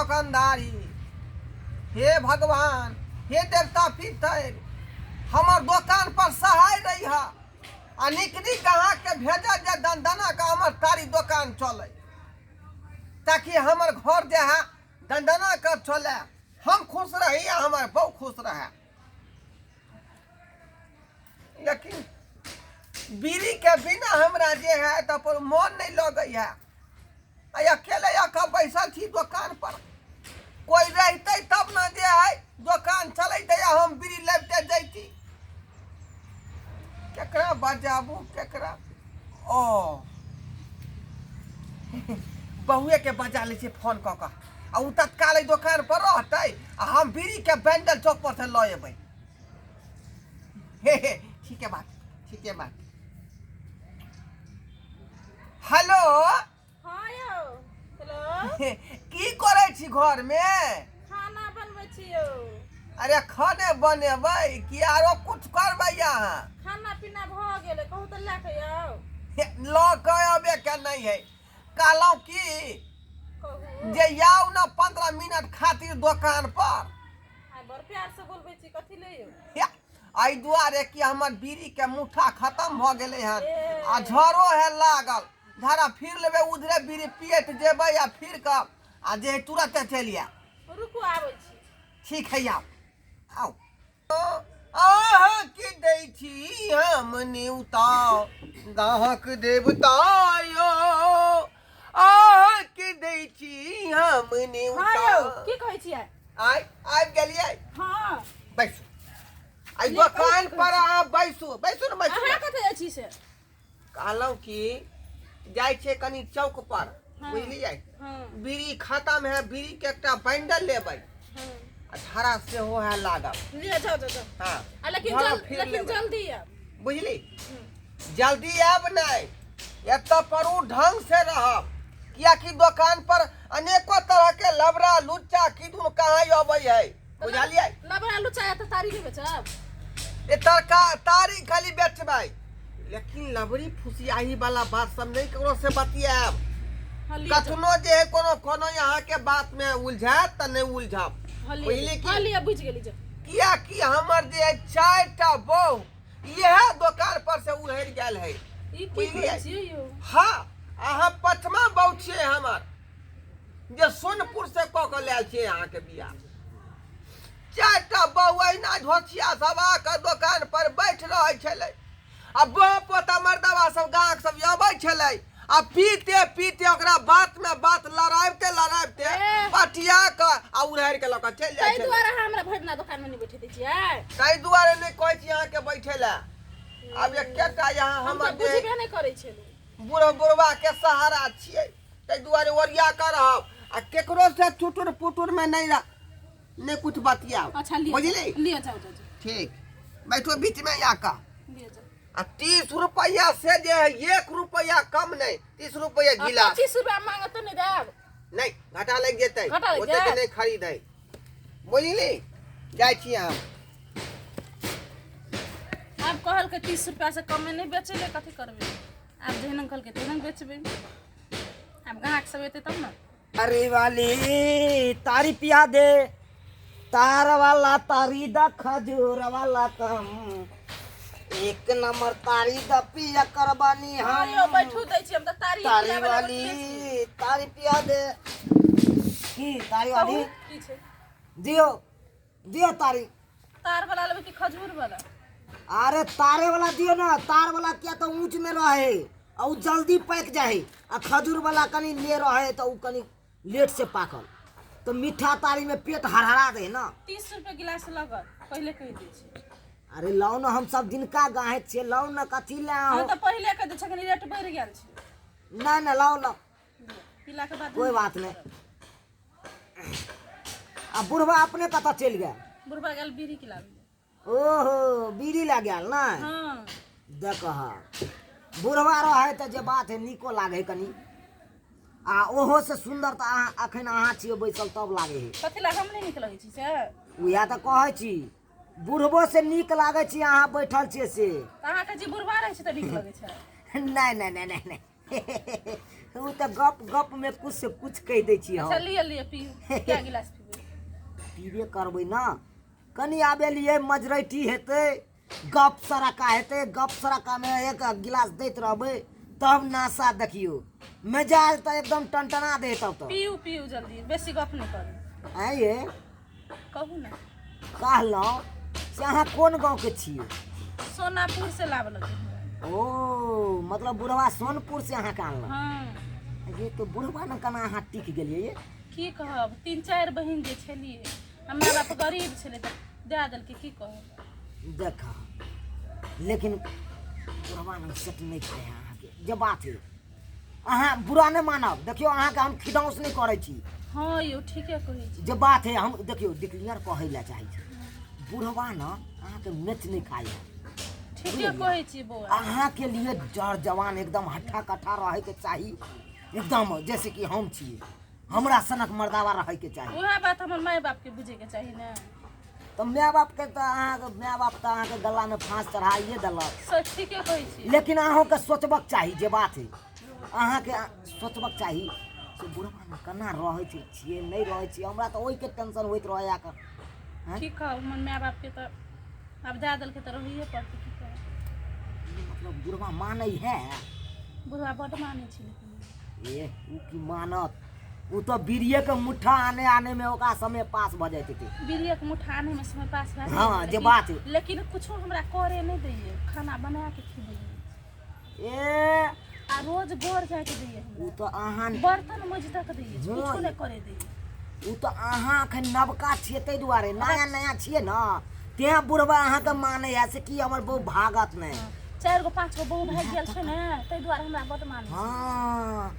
दोकानदारी। हे भगवान, हे देवता पितर, हमर दोकान पर सहाय रही है आ नीक नीक अहाँके भेजल जे दनदना के हमर तारी दोकान चलै, ताकि हमर घर जे है दनदना के चले, हम खुश रही आ हमर बहू खुश रहे। लेकिन बीड़ी के बिना हमरा जे है तऽ पर मन नहीं लगै है। आ अकेले अखा बैसल छी दोकान पर, कोई रहते तब ना जे है दोकान चलैते आ हम बीड़ी लेबते जैती। केकरा बजाबू केकरा? ओ बहुए के बजा लै छियै फोन कऽ कऽ, आ ओ तत्काल एहि दोकान पर रहतै आ हम बीड़ी के बैंडल चौक पर से लऽ एबै। हे हे, ठीके बात, ठीके बात। हेलो। हाँ यौ, हेलो। की करै छी घर में? खाना बनबै छी यौ। अरे खाने बनेबै कि आरो कुछ करबै अहाँ? खाना पीना भऽ गेलै, कहू तऽ लए कऽ आउ। लऽ कऽ अबे के नहीं है। कहलहुँ की कहू जे आउ ने 15 मिनट खातिर दोकान पर। आइ बड़ प्यार से बोलबै छी, कथी ले यौ? हे, एहि दुआरे कि हमर बीड़ी के मुठ्ठा खत्म भऽ गेलै हन ए। आ झरो है लागल, झरा फिर लेबै उधरे बीड़ी पियैत जेबै आ फिर कऽ आ जे है तुरंते चलि आयब। रुकू आबै छी। ठीक है, आउ आउ। अहाँ के दै छी हम न्यूता गाहक देवता यो, अहाँ के दै छी हम न्यूता। हाँ यौ, की कहै छियै? आइ आबि गेलियै? हाँ। बैसू एहि दोकान पर, अहाँ बैसू, बैसू ने, बैसू। अहाँ कतऽ जाइ छी से? कहलहुँ कि जाइ छियै कनि चौक पर। हाँ। बुझलियै? हाँ। बीड़ी खत्म है, बीड़ी के एकटा बंडल लेबै। हाँ। आ धारा सेहो है लागल। लिअ, जाउ जाउ जाउ। हाँ। आ लेकिन धारा जल फिर लेकिन लेबै। जल्दी आयब। बुझली? जल्दी आयब नहि, एतऽ पर ओ ढंग से रहब, कियाकि दोकान पर अनेको तरह के लबड़ा लुच्चा किदुन कहाँ अबै है, बुझलियै? लबड़ा लुच्चा आयत तऽ तारी नहि बेचब? ए तरका तारी खाली बेचबै, लेकिन लबड़ी फुसियाही वाला बात सब नहीं ककरो से बतियाब। हाँ, लिअ जाउ। कखनो जे है कोनो कोनो यहाँ के बात में उलझायत तऽ नहीं उलझब। हाँ, लिअ। बुझली की? हाँ, लिअ, बुझि गेली, जाउ। कियाकि हमर जे है 4टा बहू इएह दोकान पर से उहरि गेल है। ई की बुझलियै? कहै छियै यौ? हाँ, अहाँ पचमा बहू छियै हमर, जे सोनपुर से कऽ के लायल छियै अहाँके बियाह। 4टा बहू अहिना झोसिया सब आके दोकान पर बैठ रहै छलै आ बहू पोता मर्दबा सब गाहक सब अबै छलै आ पीते पीते ओकरा बात में बात लड़ाबिते लड़ाबिते ए। पटिया के आ उड़ारि के लऽ के चलि जाइ ताहि छलै। दुआरे अहाँ हमरा भरि दिना दोकान में नहि बैठे दै छियै? ताहि दुआरे नहि कहै छी अहाँके बैठे लए। आब एकेटा यहाँ हम हमर तऽ जे बुझबे नहि करै छलहुँ। बुढ़ बुढ़वा के सहारा छियै, ताहि दुआरे ओरिया कऽ रहब आ केकरो से चुटुर पुटुर में नहीं रह, नहीं कुछ बतियाब। अच्छा, लिअ। बुझली? लिअ, जाउ जाउ जाउ। ठीक, बैठो बीच में आका। लिअ, जाउ। आ 30 रुपया से जे है 1 रुपया कम नहीं, 30 रुपया आ गिलास। 25 रुपया मांगत तऽ नहि देब? नहीं, घाटा लग जेतै। घाटा लागि ओते के जायत? नहीं खरीदै, बुझली? जाइ छी हम। आब कहलकै 30 रुपया से कमे नहि बेचै ले, कथी करबै आब? जेहन कहलकै तेहन बेचबै। आब ग्राहक सब एतै तब ने। अरे वाली तारी पिया दे, तार वाला तारी द, खजूर वाला कम, एक नंबर तारी द पिया करबानी। हाँ हम यौ, बैठू, दै छी हम तऽ तारी तारी पियाबै लए वाली बैठले छी। तारी पिया दे की तारी वाली। कहू की छै? दियो दियो तारी। तार वाला लेबै कि खजूर वाला? अरे तारे वाला दियो ना। तार वाला किया तो ऊंच में रहे आ उ जल्दी पक जाए, आ खजूर वाला कनी ले रहे तो उ कनी लेट से पाकल, तो मीठा तारी में पेट हरहरा दे ना। 30 रुपए गिलास लगत, पहिले कहि दै छी। अरे लाउ ना, हम सब दिनका गाहे छियै, लाउ ना, कथी ले हम आहो। तऽ पहिले कहि दै छी, कनी रेट बढ़ि गेल छै। नहीं नहीं, लाओ लाओ। लिअ, पीलाके बाद कोई बात नहीं। आ बुढ़वा अपने कतऽ चलि गेल? बुढ़बा गेल बीड़ी के लाबै। ओहो, बीड़ी लए गेल ने? हाँ। देख, बुढ़वा रहै तऽ जे बात है नीको लागै है कनी, आ ओहो से सुन्दर तऽ अहाँ अखन अहाँ छियै बैसल तब लागै है। कथी लए, हम नहि नीक लगै छी से? उएह तऽ कहै छी, बुढ़बो से नीक लागै छी अहाँ बैठल छियै से। तऽ अहाँके जे बुढ़बा रहै छै तऽ नीक लगै छै? नहि नहि नहि नहि नहि, ओ तऽ गप गप में कुछ से कुछ कहि दै छी हम। अच्छा, लिअ लिअ, पीऊ। क्या गिलास पीबै? पीबे करबै ने। कनि आबे लिए मजरैटी हेतै, गप सड़का हेतै। गप सड़कामे एक गिलास दैत रहबै तब नाशा देखियौ, मिजाज तऽ एकदम टनटना दे तब तऽ। पीऊ पीऊ जल्दी, बेसी गप नहि करू। आँय ये। कहू ने। कहलहुँ से अहाँ कोन गाँवके छियै? सोनापुर से लाबलक। ओ मतलब बुढ़वा सोनपुर से अहाँके आनलक? हाँ। ये तो बुढ़वा ने केना अहाँ टिक गेलियै ये? की कहब, 3-4 बहिन जे छलियै, आ माय बाप गरीब छलै तऽ दए देलकै, की कहब। देखा, लेकिन बुढ़वा ने सेट नहि खाय है अहाँके जे बात है। अहाँ बुरा नहि मानब, देखियौ अहाँके हम खिदौस नहि करै छी। हँ यौ, ठीके कहै छी। जे बात है, हम देखियौ डिक्लेयर कहै लए चाहै छी, बुढ़वा ने अहाँके मैच नहि खाय है। ठीके कहै छी बौआ। अहाँके लिए जर जवान एकदम हट्ठा कट्ठा रहैके चाही, एकदम जैसे कि हम छी, हमरा सनक मर्दावा रहैके चाही। उएह बात हमर माय बापके बुझैके चाही ने। तऽ माय बापके तऽ अहाँके माय बाप तऽ अहाँके गलामे फाँस चढ़ाइए देलक। से ठीके कहै छी। लेकिन अहूँके सोचबक चाही, जे बात है अहाँके सोचबक चाही से बुढ़बामे केना रहै छै, छियै नहि रहै छियै। हमरा तऽ ओहिके टेंशन होइत रहैए कऽ। की कहब, हमर माय बापके तऽ आब दए देलकै तऽ रहैए पड़तै, की कहब। मतलब बुढ़बा मानै है? बुढ़बा बड्ड मानै छै लेकिन। ए ओ की मानत, ओ तऽ बीड़िएके मुट्ठा आने आनेमे ओकरा समय पास भऽ जाइत हेतै। बीड़िएके मुट्ठा आनैमे समय पास भए हँ, जे बात है। लेकिन कुछो हमरा करे नहि दैये, खाना बना के खिबैये। ए आ रोज गोर जाके दैये ओ तऽ अहाँ बर्तन मजि तक दैये, कुछो नहि करे दैये। ओ तऽ अहाँ अखन नवका छियै ताहि दुआरे, नया नया छियै ने तेँ बुढ़बा अहाँके मानै है से कि हमर बहु भागत नहि। 4 गो 5 गो बहु भागि गेल छै ने, ताहि दुआरे हमरा बड्ड मानै। हँ,